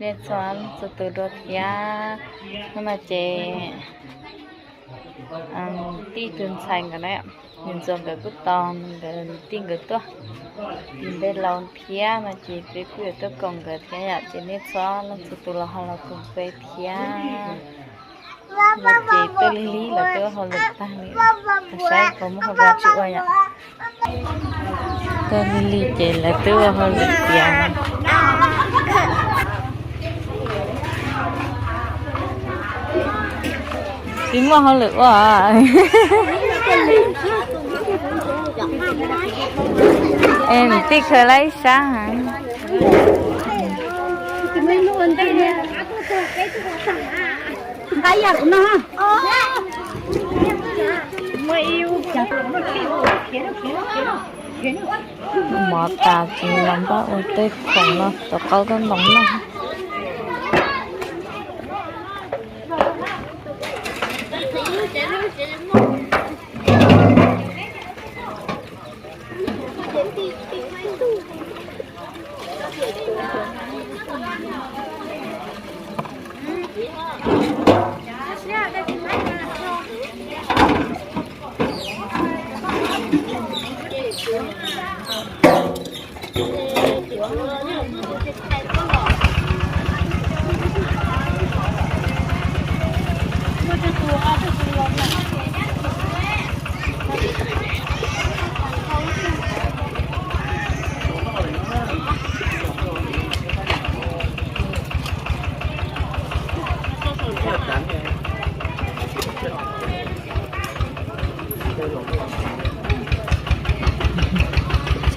Txhua txhua tus dua thiab. Hnub no ces tij tus ntxhais nkawd na, niam ntxuav nkawd kuj tos nkawd tij nkawd tuaj tim npe laus thiab no ces peb kuj yuav tuaj koom nkawd thiab yom, ces nej txhua leej txhua tus los ho los koom peb thiab. No ces tuaj lig lig los twb ua hauj lwm tag li, saib puas muaj hauj lwm tsis ua yom. Tuaj lig lig ces lawv twb ua hauj lwm tiav. Tsis muaj hauj lwm ua. Es tij khaws lawm ib sab. Mov tas ces los npaj ua tej khoom no, rau qaub tob ntoos noj.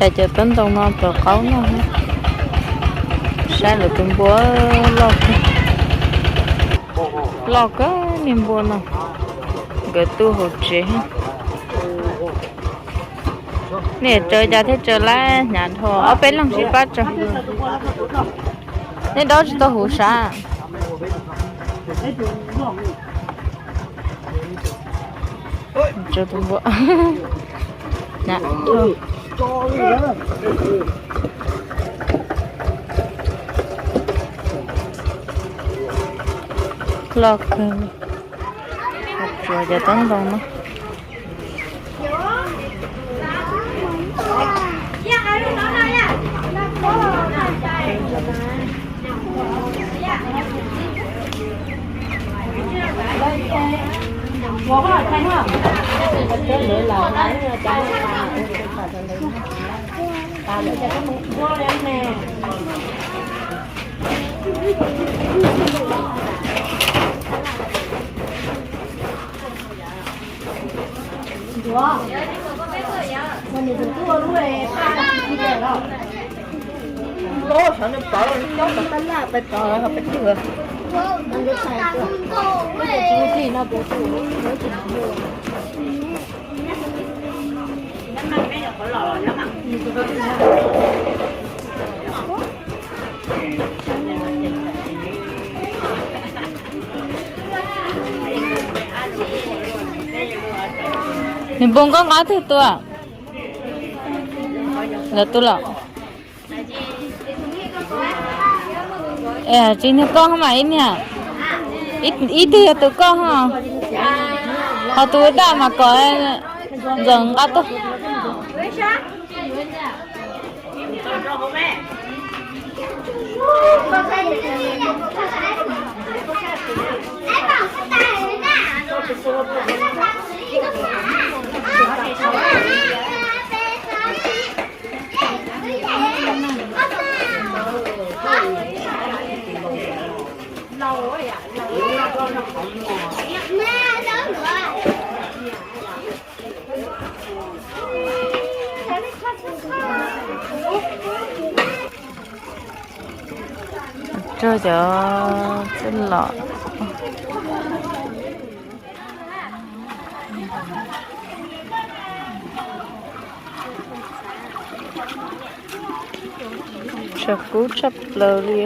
Xyov cov tob ntoo no puas qaub noj. Saib lawv tus npua loj kawg, loj kawg niag npua no. Nkawd tu hauv tsev. Nej tsaws cas thiaj tsaws lawm, hnyav dhau, ob peb leeg sib pab tsaws. Nej dob tsis tau huv sav. Tsaws tus npua. Loj kawg. Tsuas cov tob ntoo no. Nws npau nqaj nqab twg tua? Lawv tus los. Tsis niag koj ho mas ib niag. Ib tug yog tus koj ho. Ho tus daj mas kom ntxawm nqa tuaj. Rau cov txuj lom. Tshav kub tshaj plaws li.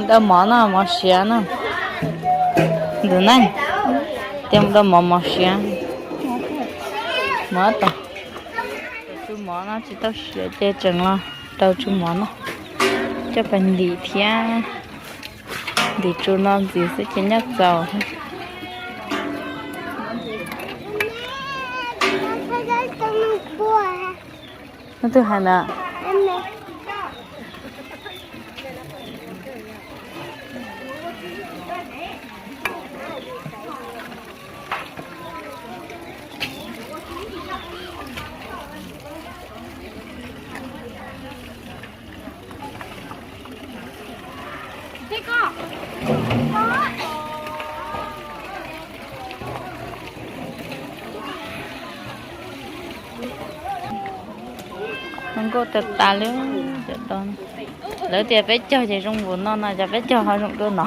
Dau mov no, mov siav no. Ntxawm neej, tias mus dau mov, mov siav. Mov tau. Tsuj mov no tsis tau siav ces tseem los rau tsuj mov no. Coj pais ntim thiab. Ntim tsuj no ntxiv xwb ces nyob txaus. Leej twg hais ntawd? Zoo nkauj tas tas li. Lawv tias peb caug ces zoo npaum no no, cas peb caug ho zoo dua no.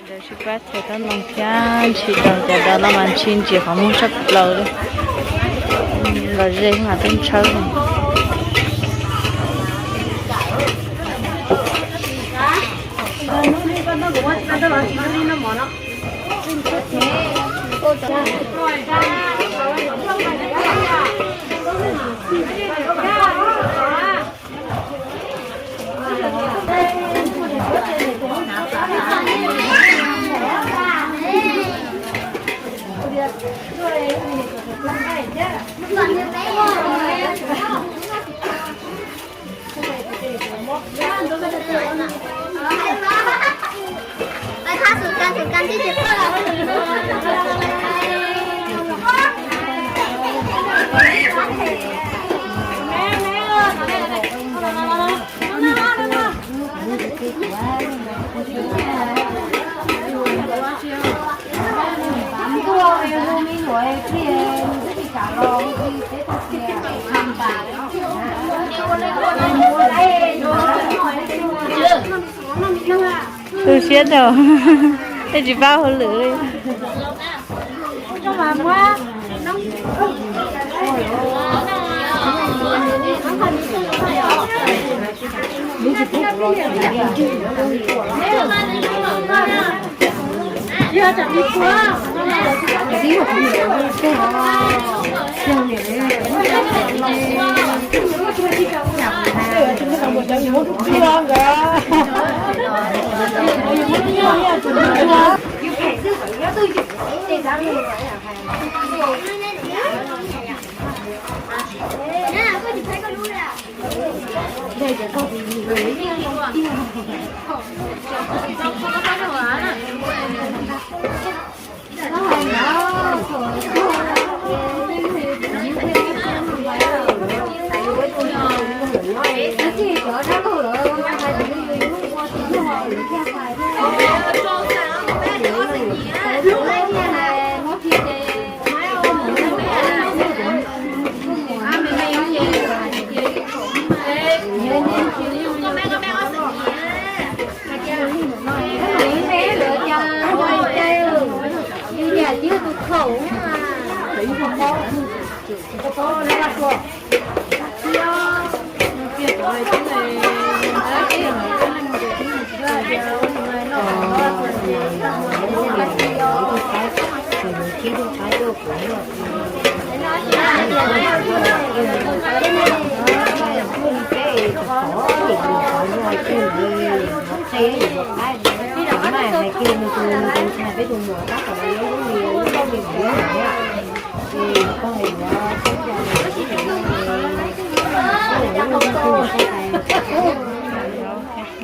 Lawv sib pab thaiv tau no thiab ntshis rau cov dov no mas ntshis ntsis qhov muag tshaj plaws li. Los ze mas twb ntshawb. Tu siab rau, tej tsis paub hauj lwm li.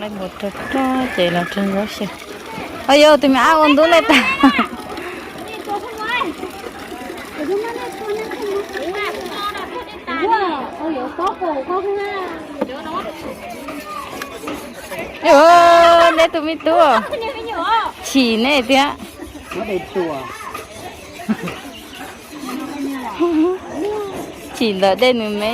Lawv mus rau tod ces los rau zaub xyaw. Au yau, tus me ab ua ntub nej tag. Nej tus me tub chim nej thiab. Chim ntawm dej nws me.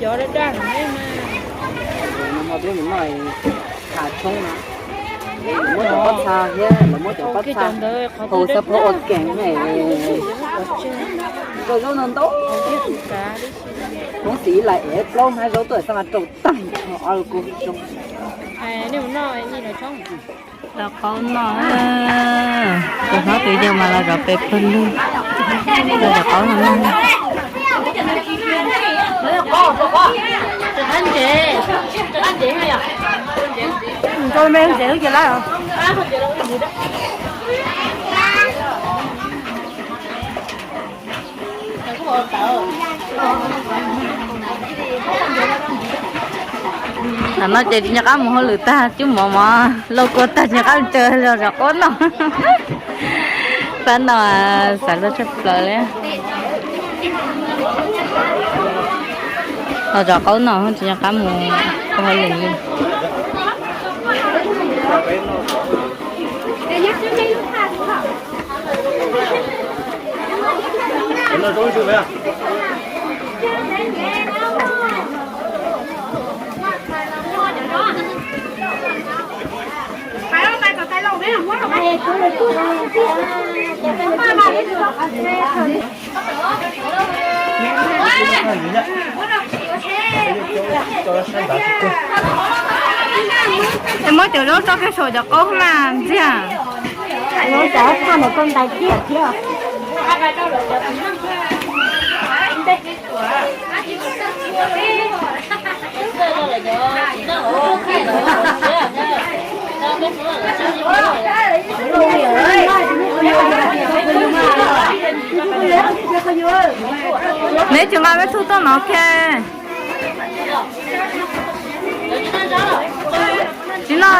Cov daj daj no mas. Lawv muab cov pob txha thiab lawv muab cov pob txha hau xab phob ua keeg ne. Koj zaub no ntau. Hmoob xis ib lais ev plaub hnab zaub tuaj xab mas rau tag nrho ob lub kub zoo. Los qaub noj, tus hlob tus yau mas los zov pes pawg lug, los zov qaub noj. Tam no ces tsis nco qab mus hauj lwm tag, cub mov mov lauj kua tag tsis nco qab mus tsaws los zov qaub noj. Pab no xav luag tshaj plaws li. Los zov qaub noj tsis nco qab mus ua hauj lwm li. Es muab cov zaub tso kiag saum cov qaub mas ntxiag. Zaub cov tshaj mus koj ntais kiag thiab. Neb tsis nqa peb tug tuaj nov kiag. Tsis noj.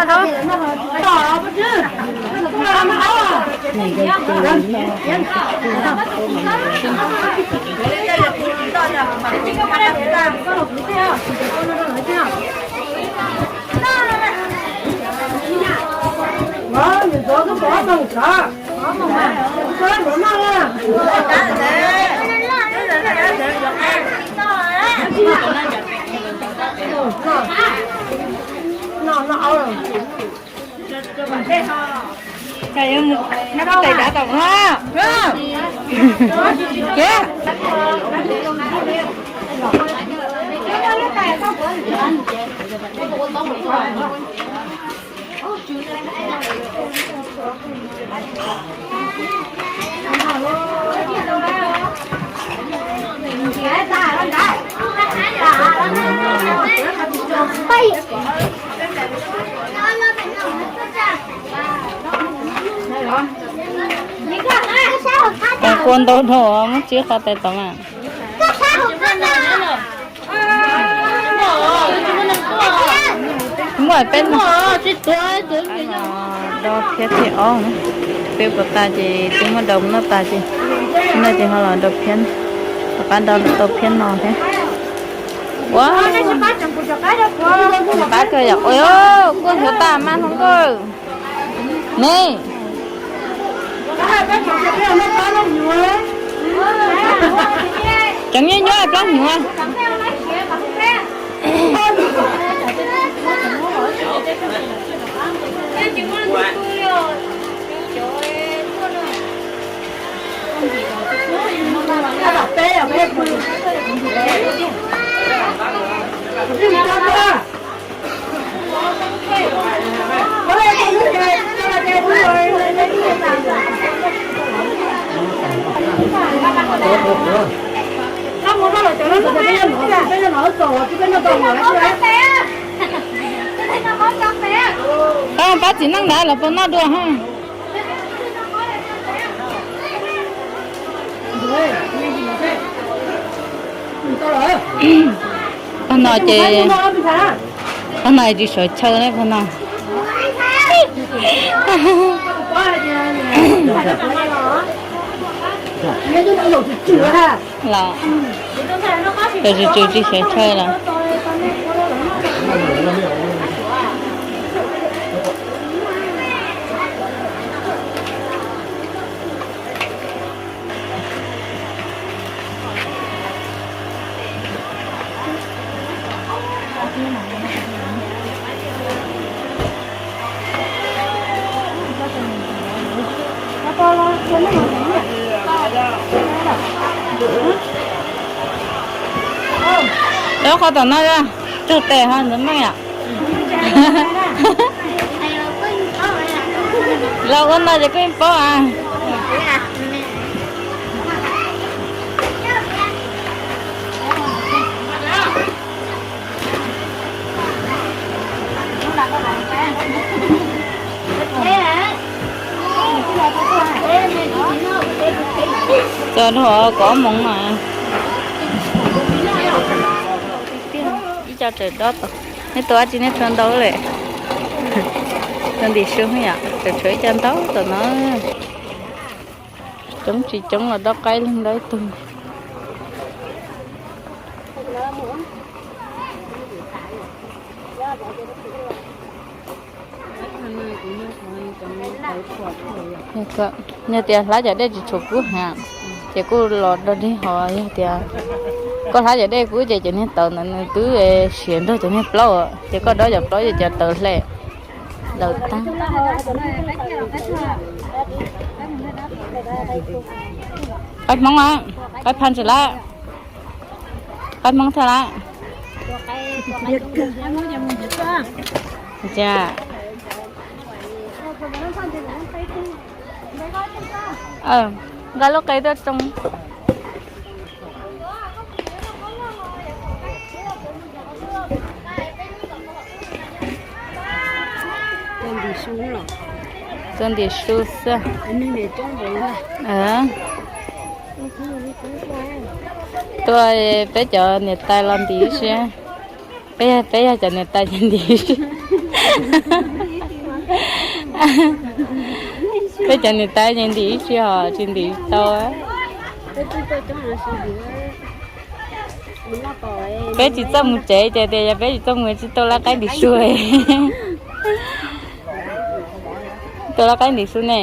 Tes kua ntau dhau muab tsib qhov tes tod mas. Muaj peb, do phiab thib ob, peb puas tas ces twb muab do noj tas ces, no ces ho los do phiab, rov qab do tau phiab no thiab. Ua, qab kawg yom, kuj hluav tas mas hluas nkauj ne. Cov nyuaj nyuaj plab hnyuv. Koj pab txiv neej ntawd los puas noj dua ha? Pab no ces, pab no tsis sawv chaw ne pab no. Los, tus tswv tswv tsis sawv chaw los. Lub qhov tom no, tug tes ho ntxuav meej yom. Los ua no ces koj yeej paub a. Txog rau kov moov no. Ib co tawm dob tod, nej tua dab tsi nej tua ntau lawm? Tua ntim su yom, tseem tshuav ib co ntau tom no. Coob tsis coob los dob qaib leeg dob ib tug. Yog tias hlab cov dej tsis tshuav kub heev, ces kuj los dog dig hos. Yog tias koj hlab cov dej kub ces cov niag tawv ntawd nws twb siav nrog cov niag plaub, ces koj dob cov plaub ces cov tawv hle lawm tag. Qaib Hmoob a, qaib Phan Tsis Lab, qaib Hmoob thiab lab. Cas nqa lub qe tuaj tsoo. Tua ntim su xwb. Tua peb cov niam tais los ntim ib si. Peb, peb yog cov niam tais ces ntim ib si. Peb cov niam tais ces ntim ib si hos tsis ntim tau. Peb tsis txawj mus tsev ces tias yog peb tsis txawj mus tsis tua lab qaib ntim su. Tua lab qaib ntim su ne.